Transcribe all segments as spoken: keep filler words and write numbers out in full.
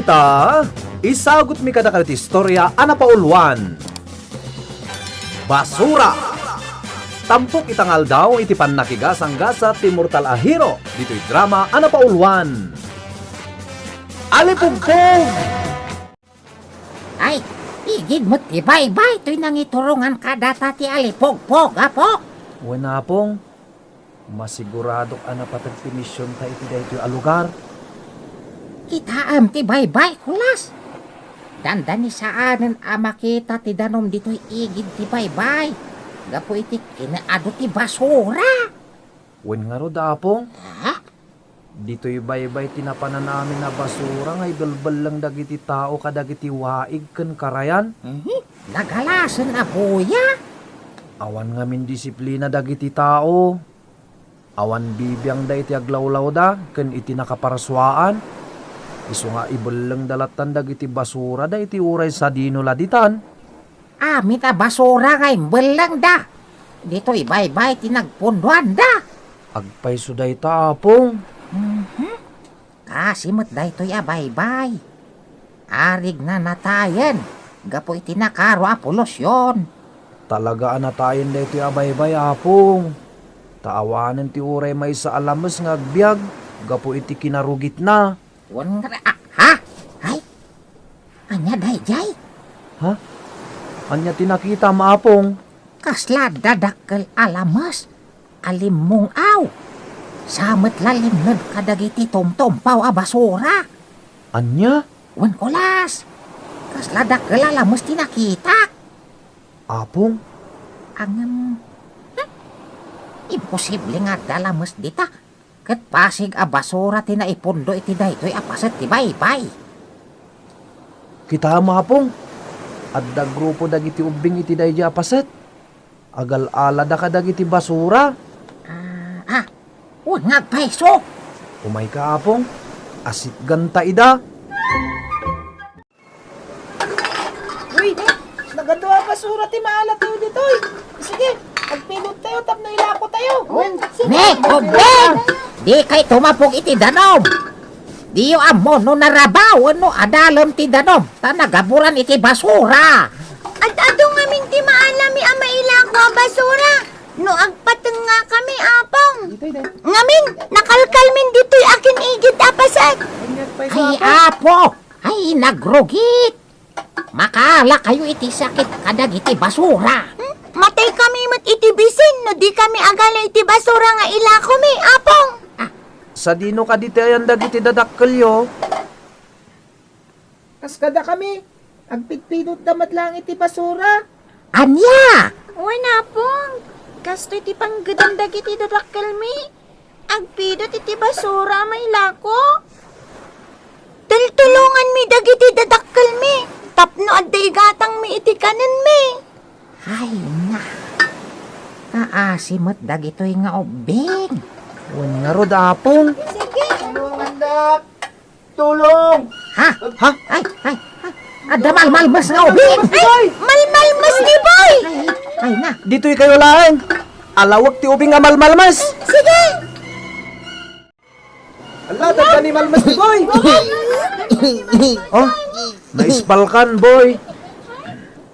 Ta, isagutmi kadakayo ti istorya a napauluan. Basura. Tampok ita nga aldaw iti pannakigasanggasat ti mortal a hero ditoy drama a napauluan. Alipugpog! Ay, igid met ti baybay toy nangiturongan kadata ti alipugpog, Apo. Wen, Apong. Masiguradok a napateg ti misionta iti daytoy a lugar. Kitaem ti baybay, Kulas. Dandani saanen a makita ti danom ditoy igid ti baybay gapu iti kinaadu ti basura. Wen ngarud, Apong. Ha? Ditoy baybay ti napanan amin a basura nga ibelbelleng dagiti tao kadagiti waig ken karayan. Mhm. Nagalasen a buya. Awan ngamin disiplina dagiti tao. Awan bibiangda iti aglawlawda ken iti nakaparsuaan. Isu nga ibellengda lattan dagiti basurada iti uray sadino la ditan. Amin a basura nga imbellengda. Ditoy baybay ti nagpundoanda. Agpayso dayta, Apong. Mhm. Kasi met daytoy a baybay. Arigna natayen gapu iti nakaro a polusion. Talaga a natayen daytoy a baybay, Apong. Ta awanen ti uray maysa a lames nga agbiag gapu iti kinarugitna. Wen nga, ah, ha? Ay, ania daydiay? Ha? Ania ti nakitam, Apong? Kasla dadakkel a lames a limmung-aw. Sa met la limned kadagiti tumtumpaw a basura. Ania? Wen, Kulas. Kasla dakkel a lames ti nakitak. Apong? Ngem, hmm? Imposible nga adda lames dita. Ket pasig a basura ti naipundo iti daytoy a paset ti baybay. Kitaem, Apong, adda grupo dagiti ubbing iti daydiay a paset. Agal-alada kadagiti basura. Ah, ah, wen nga agpayso. Umayka, Apong. Asitganta ida. Uy, nagadu a basura ti maalatayo ditoy. Sige, agpidot tayo tapno ilako tayo. Ne, ubbing! Dikay tumapog iti danom. Diyo ammo no narabaw wenno adalem ti danom ta nagaburan iti basura. Ad-adu ngamin ti maalami a mailako a basura no agpatengngakami, Apong. Ngamin, nakalkalmin ditoy akin igid a paset. Ay, Apo! Ay, nagrugit! Makaala kayo iti sakit kadagiti basura. Hmm? Matay kami met iti bisin no di kami agala iti basura nga ilakomi, Apong. Ah. Sadino kadi ti ayan dagiti dadakkelyo? Kas kada kami, agpidpidotda met laeng iti basura. Ania? Wen, Apong, kastoy ti panggedan dagiti dadakkelmi. Agpidot iti basura a mailako. Tultulonganmi dagiti dadakkelmi tapno adda igatangmi iti kanenmi. Ay, na. Kaasi met dagitoy nga ubbing. Wen ngarud, Apong. Sige. Tulong, anak! Tulong! Ha? Ha? Ay, ay, ay. Adda malmalmes nga ubing. Ay, malmalmes ni Boy! Ay, ay na. Ditoy kayo laeng. Alawek ti ubing nga malmalmes. Sige! Ala, dadda ni malmes ni Boy! Oh, naispalkan, Boy.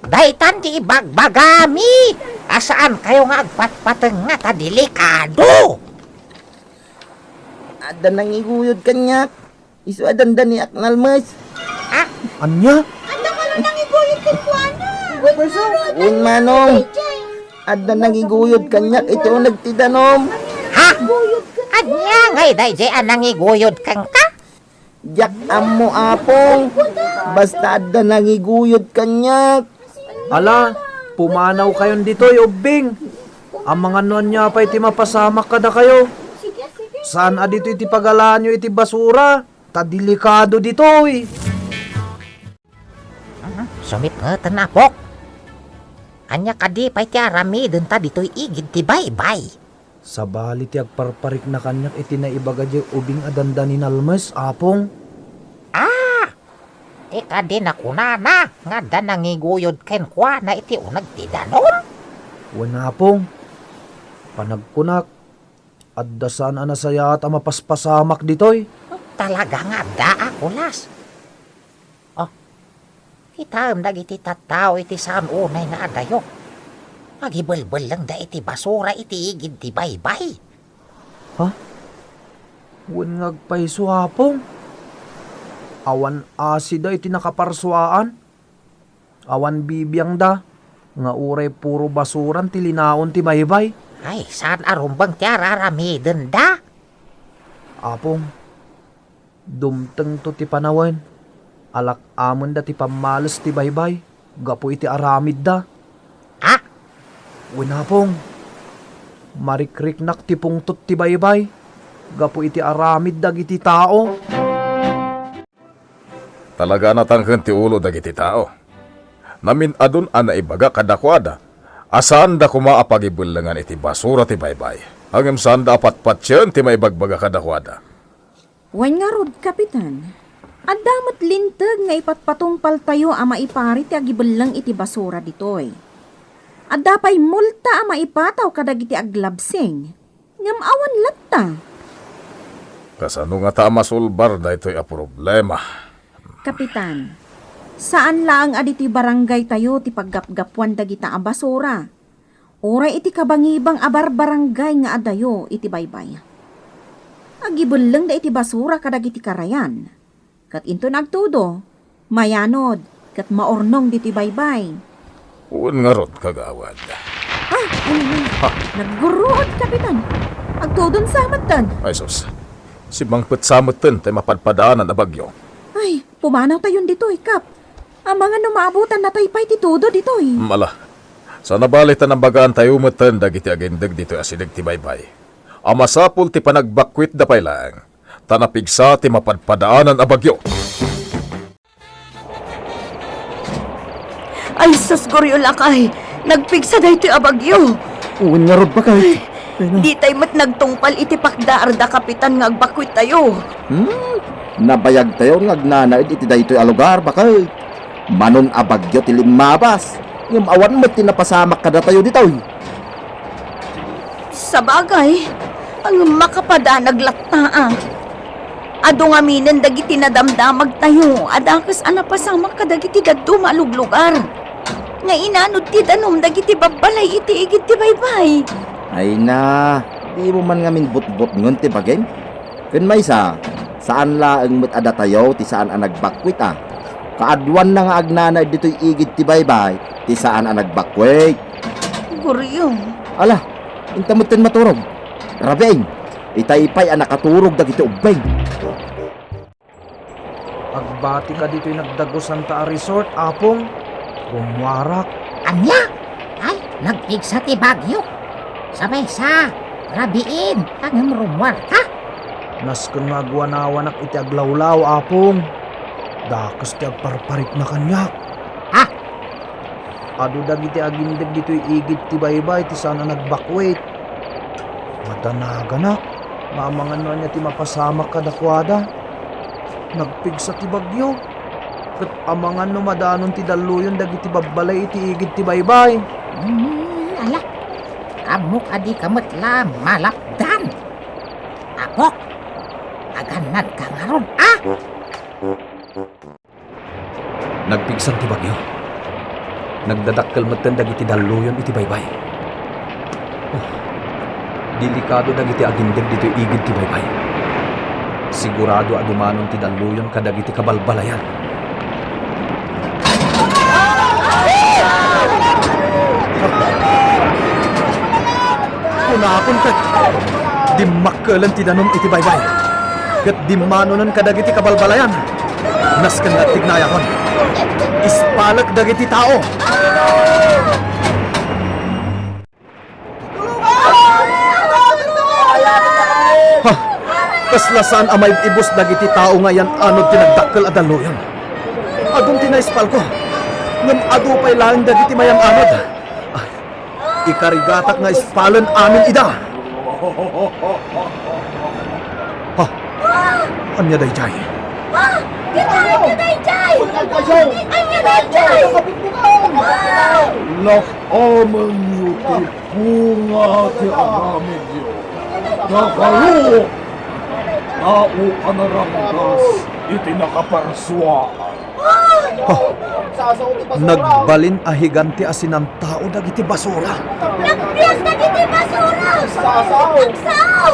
Daytan ti ibagbagami. Asaan kayo nga agpatpatengnga ta delikado? Adda nangiguyod kaniak. Isu a dandani ak nalmes. Ah? Ania? Adda kano nangiguyod kenkuana? Wen, manong. Adda nangiguyod kaniak iti uneg ti danom. Ha? Ania ngay daydiay a nangiguyod kenka? Diak ammo, Apong. Basta adda nangiguyod kaniak. Ala, pumanaw kayon ditoy, ubbing. Amangan no ania pay ti mapasamak kadakayo. Saan a ditoy ti pagalaanyo iti basura, ta delikado ditoy. Mhm, sumipngeten, Apok. Ania kadi pay ti aramidenta ditoy igid ti baybay? Sabali ti agparparikna kaniak iti naibaga diay ubing a dandani nalmes, Apong. Ah! Ti kadi nakunana nga adda nangiguyod kenkuana iti uneg ti danom? Wen, Apong. Panagkunak, adda saan a nasayaat a mapaspasamak ditoy. Talaga nga adda a kulas. Kitaem dagiti tattao iti saan unay nga adayo. Agibelbellengda iti basura iti igid ti baybay. Ha? Wen nga agpayso, Apong? Awan asida iti nakaparsuaan? Awan bibiangda nga uray puro basuran ti linaon ti baybay? Ay, saan a rumbeng ti araramidenda? Apong, dumtengto ti panawen. Alak-amenda ti pammales ti baybay gapu iti aramidda. Ah? Wen, Apong, marikriknak ti pungtot ti baybay gapu iti aramid dagiti tao. Talaga a natangken ti ulo dagiti tao. Namin-adun a naibaga kadakuada a saanda koma a pagibellengan iti basura ti baybay, ngem saanda a patpatien ti maibagbaga kadakuada. Wen ngarud, Kapitan, adda met linteg nga ipatpatungpaltayo a maipari ti agibelleng iti basura ditoy. Adda pay multa a maipataw kadagiti aglabsing. Ngem awan latta. Kasano ngata a masolbar daytoy a problema? Kapitan, saan laeng a ditoy barangaytayo ti paggapgapuan dagita a basura. Uray iti kabangibang a barbarangay nga adayo iti baybay. Agibellengda iti basura kadagiti karayan. Ket inton agtudo, mayanod, ket maurnong ditoy baybay. Wen ngarud, kagawad. Ah, ay, ay. Ha? Nagguruod, Kapitan. Agtudon sa metten. Ay, sus. Simmangpet sa metten tay mapadpadaanan a bagyo. Ay, pumanawtayon ditoy, Kap. Amangan no maabutan natay pay ti tudo ditoy. Mala. Saan a bale ta nabagaantayo metten dagiti agindeg ditoy asideg ti baybay a masapul ti panagbakwitda pay laeng. Ta napigsa ti mapadpadaanan a bagyo. Ay, sus, Goryo, lakay! Nagpigsa daytoy a bagyo! Wen ngarud, bakay. Ay, no. Ditay met nagtungpal iti pakdaarda, Kapitan, nga agbakwit tayo. Hmm? Nabayag tayo nga agnanaed iti daytoy a lugar, bakay. Manon a bagyo ti limmabas, ngem awan met ti napasamak kadatayo ditoy. Sabagay, ngem makapadanag latta a. Adu ngaminen dagiti nadamdamagtayo a dakes a napasamak kadagiti dadduma a luglugar. Nga inanod ti danum dagiti babbalay iti igid ti baybay. Ay na, dimo man ngamin butbutngen ti bagim? Ken maysa, saan laeng met a datayo ti saan a nagbakwit a. Kaaduanna nga agnanaed ditoy igid ti baybay ti saan a nagbakwit. Goryo. Ala, inta metten maturog. Rabiin, itay pay a nakaturog dagiti ubbing. Agbatika ditoy nagdagusanta a resort, Apong. Rummuarak. Ania? Ay, nagpigsa ti bagyo. Sa maysa, rabiin, ngem rummuarka. Nasken nga agwanawanak iti aglawlaw, Apong. Dakes ti agparparikna kaniak. Ah! Adu dagiti agindeg ditoy igid ti baybay ti saan a nagbakwit. Madanaganak nga amangan no ania ti mapasamak kadakuada. Nagpigsa ti bagyo, ket amangan no madanon ti dalluyon dagiti babbalay iti igid ti baybay. Hmm, ala, ammok a dika met la malapdan. Apok, agannadka ngarud, a? Nagpigsan ti bagyo. Nagdadakkel metten dagiti dalluyon iti baybay. Oh, delikado dagiti agindeg ditoy igid ti baybay. Sigurado a dumanon ti dalluyon kadagiti kabalbalayan. Kunakon ket, dimmakkelen ti danum iti baybay. Ket dimmanonen kadagiti kabalbalayan. Nasken nga agtignayakon. Ispalek dagiti tao. Ha? Kasla saan a maib-ibus dagiti tao nga ayan-anod ti nagdakkel a dalluyon. Adun ti naispalko. Ngem adu pay laeng dagiti mayan-anod. Ikarigatak nga ispalen amin ida. Ha? Ania daydiay? Ah! Ania daydiay? Ania daydiay? Nakaamenyo ti bunga ti aramidyo. Dakayo! Tao a naranggas iti nakaparsua. Nagbalin a higante a sinantao dagiti basura. Nagbiag dagiti basura! Nagsao!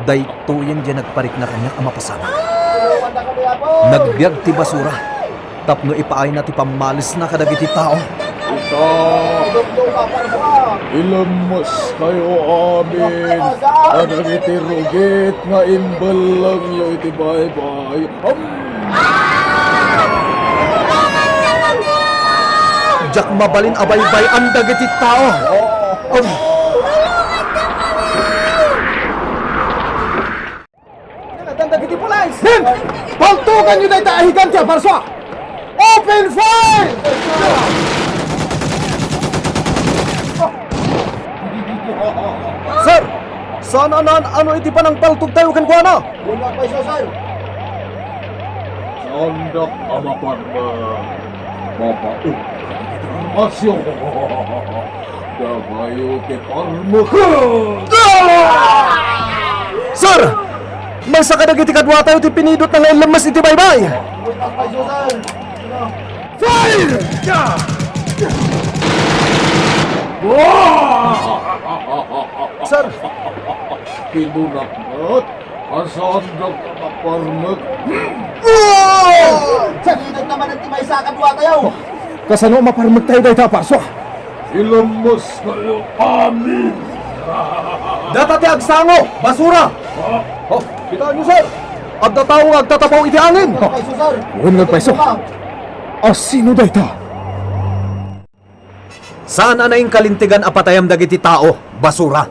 Daytoyen diay nagparikna kaniak a mapasamak. Nagbiag ti basura tapno ipaayna ti pammalesna kadagiti tao. Ita, ilemmeskayo amin kadagiti rugit nga imbellengyo iti baybay. Am! Diak mabalin a baybay-an dagiti tao. Am! Dagiti pulis! Paltuganyo dayta a higante a parsua! Open fire! Sir, saan a naan-ano iti panangpaltogtayo kenkuana. Una pay, sir. Saandak a maparmek. Mapaut. Asyo. Dakayo ti parmeken. Sir! Maysa kadagiti kaduatayo ti pinidotna nga inlemmes iti baybay. Fire! Sir! Kinunak met, asaandak a maparmek. Salidag naman ti maysa kaduatayo. Kasano a maparmektayo dayta a parsua? Ilemmeskayo amin. Data ti agsango, basura! Oh, kitaenyo, sir! Adda tao nga agtatapaw iti angin! Wen nga agpayso. A sino dayta? Saan a nainkalintegan a patayem dagiti tao, basura!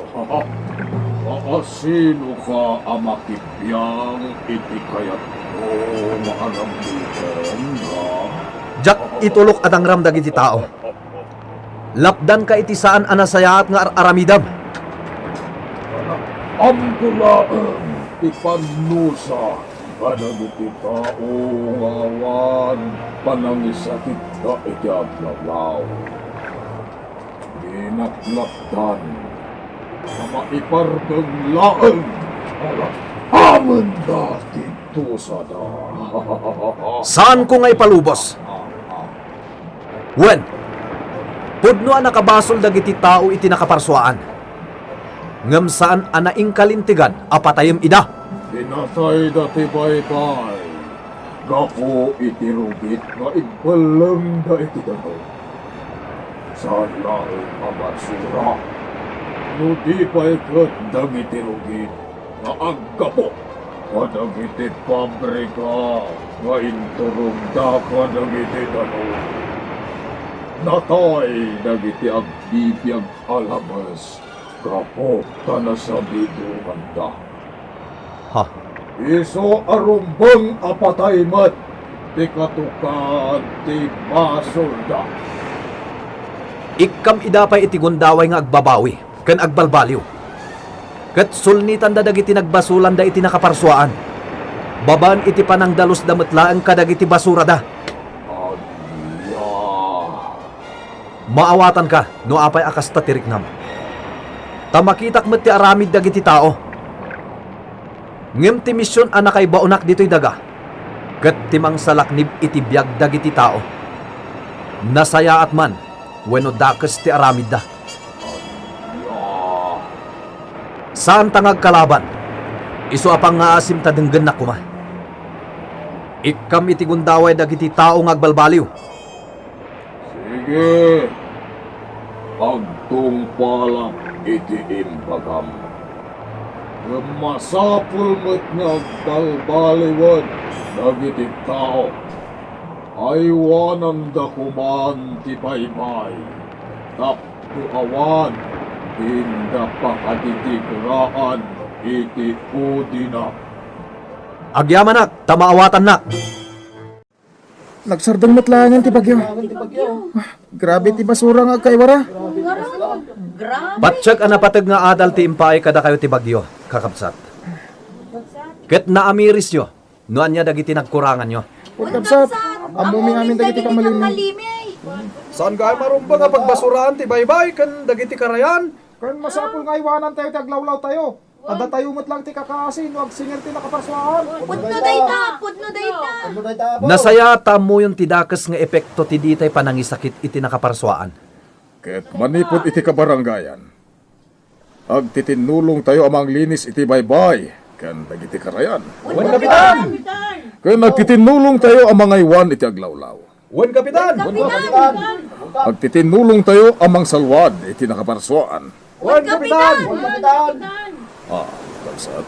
A sinoka a makibiang iti kayatko nga aramiden, ha? Diak itulok a dangram dagiti tao. Lapdanka iti saan a nasayaat nga ar-aramidem. Amko laeng ti pannusa kadagiti tao nga awan panangisakitta iti aglaw. Dinak lapdan a maiparbeng laeng a lapamenda ti dusada. Saanko nga ipalubos. Wen, pudno a nakabasol dagiti tao iti nakaparsuaan, ngem saan a nainkalintegan a patayem ida. Pinatayda ti baybay gapu iti rugit nga imbellengda iti danum. Saan laeng a basura no di pay ket dagiti rugit nga aggapu kadagiti pabrika nga inturongda kadagiti danum. Natay dagiti agbibiag a lames gapu ta nasabidonganda. Ha? Isu a rumbeng a patay met ti katukad ti basolda. Ikkam ida pay iti gundaway nga agbabawi ken agbalbaliw. Ket sulnitanda dagiti nagbasolanda iti nakaparsuaan, babaen iti panangdalusda met laeng kadagiti basurada. Ania? Maawatanka no apay a kasta ti riknam. Ta makitak met ti aramid dagiti tao. Ngem ti mision a nakaibaonak ditoy daga, ket ti mangsalaknib iti biag dagiti tao. Nasayaat man wenno dakes ti aramidda. Saanta nga agkalaban, isu a pangngaasim ta denggennak koma. Ikkam iti gundaway dagiti tao nga agbalbaliw. Sige, agtungpalak iti imbagam. Ngem masapul met nga agbalbaliwen dagiti tao. Aywananda koman ti baybay, tapno awan dinda pakaditigraan iti udina. Agyamanak ta maawatannak. Nagsardeng met laengen ti bagyo. Ah, grabe ti basura nga agkaiwara. Patiek a napateg nga adal ti impaay kadakayo ti bagyo, kakabsat. Ket naamirisyo no ania dagiti nagkuranganyo. Kakabsat, ammomi amin dagiti kamalimi. Saan gaay marumbeng a pagbasuraan ti baybay ken dagiti karayan? Ken masapul nga aywanantayo ti aglawlawtayo. Adda tayo met lang ti kakaasi no agsinger ti nakaparsuaan. Pudno dayta, pudno dayta. Nasaya ta ammoyon ti dakes nga epekto ti ditay panangisakit iti nakaparsuaan. Ket manipud iti kabarangayan, agtitinnulongtayo a manglinis iti baybay ken dagiti karayan. Wen, Kapitan! Ken agtitinnulongtayo a mangaywan iti aglawlaw. Wen, Kapitan! Wen, Kapitan! Agtitinnulongtayo a mangsalwad iti nakaparsuaan. Wen, Kapitan! Wen, Kapitan! Ah, kabsat,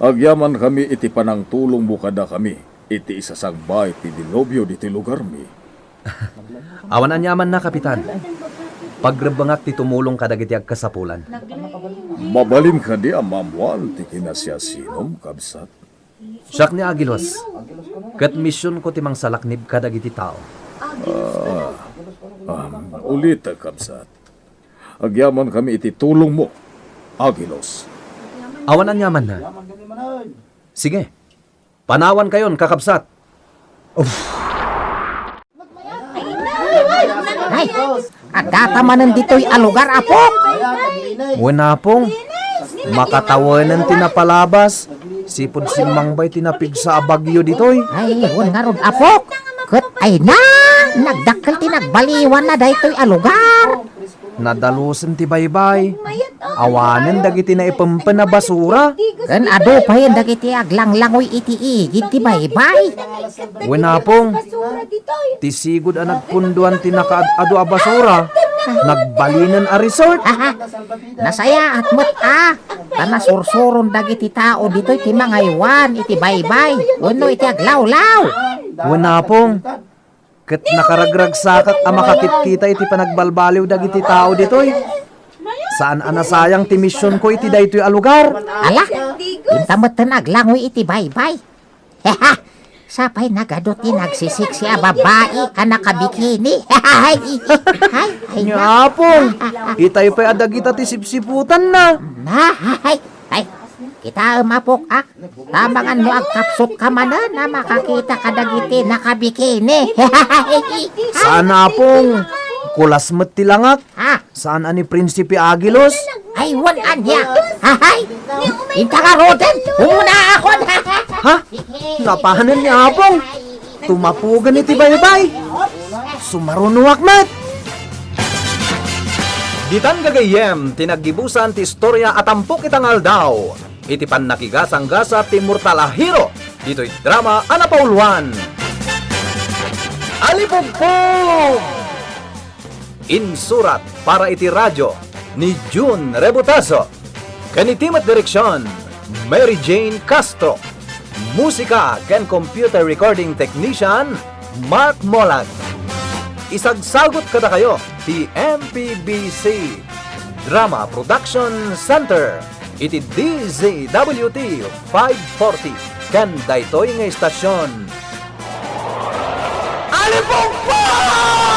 agyamankami iti panangtulongmo kadakami iti isasangbaay ti dilubyo ditoy lugarmi. Awan aniamanna, Kapitan. Pagrebbengak ti tumulong kadagiti agkasapulan. Mabalin kadi a maammoan ti kinasiasinom, kabsat? Siak ni Agilos, ket misionko ti mangsalaknib kadagiti tao. Ah, ah, ulit, kabsat. Agyamankami iti tulongmo, Agilos. Awan aniamanna. Sige, panawankayon, kakabsat. Uff. Ay, addata manen ditoy a lugar, Apok? Wen, Apong, makatawanen ti napalabas, sipud simmangbay ti napigsa a bagyo ditoy. Ay, wen ngarud, Apok. Ket ay na, nagdakkel ti nagbaliwanna daytoy a lugar. Nadalusen ti baybay. Awanen dagiti naipempen a basura. Ken adu payen dagiti aglanglangoy iti igid ti baybay. Wen, Apong, ti sigud a nagpunduan ti nakaad-adu a basura, nagbalinen a resort. Nasayaat met a, ta nasursuron dagiti tao ditoy ti mangaywan iti baybay wenno iti aglawlaw. Wen, Apong, ket nakaragragsakak a makakitkita iti panagbalbaliw dagiti tao ditoy. Saan a nasayang ti misionko iti daytoy a lugar. Ala, inta metten aglangoy iti baybay. Sapay nagadu ti nagsisiksi a babai a nakabikini. Hay, hay, hay, Ni na. Apong, itay pay a dagita ti sipsiputanna. Na, hay, hay. Kitaem, Apok, a. Tamangan no agkapsut ka manen a makakita kadagiti nakabikini. Saan, Apong. Kulas met ti langak. Ha? Saan a ni Prinsipe Agilos? Ay, wen ania. Hahay. Inta ngaruden. Umuna ako. Ha? Napanen ni Apong. Tumapugan iti baybay. Sumarunoak met. Ditan gagayyem ti naggibusan ti istorya a tampok ita nga aldaw iti pannakigasanggasat ti immortal a hero ditoy drama a napauluan. Alipugpog! Insurat para iti radio ni Jun Rebutazo. Ken iti met direksion, Mary Jane Castro. Musika ken computer recording technician, Mark Molag. Isagsagut kadakayo ti M P B C Drama Production Center iti D Z W T five forty ken daytoy nga istasyon. Alipugpog!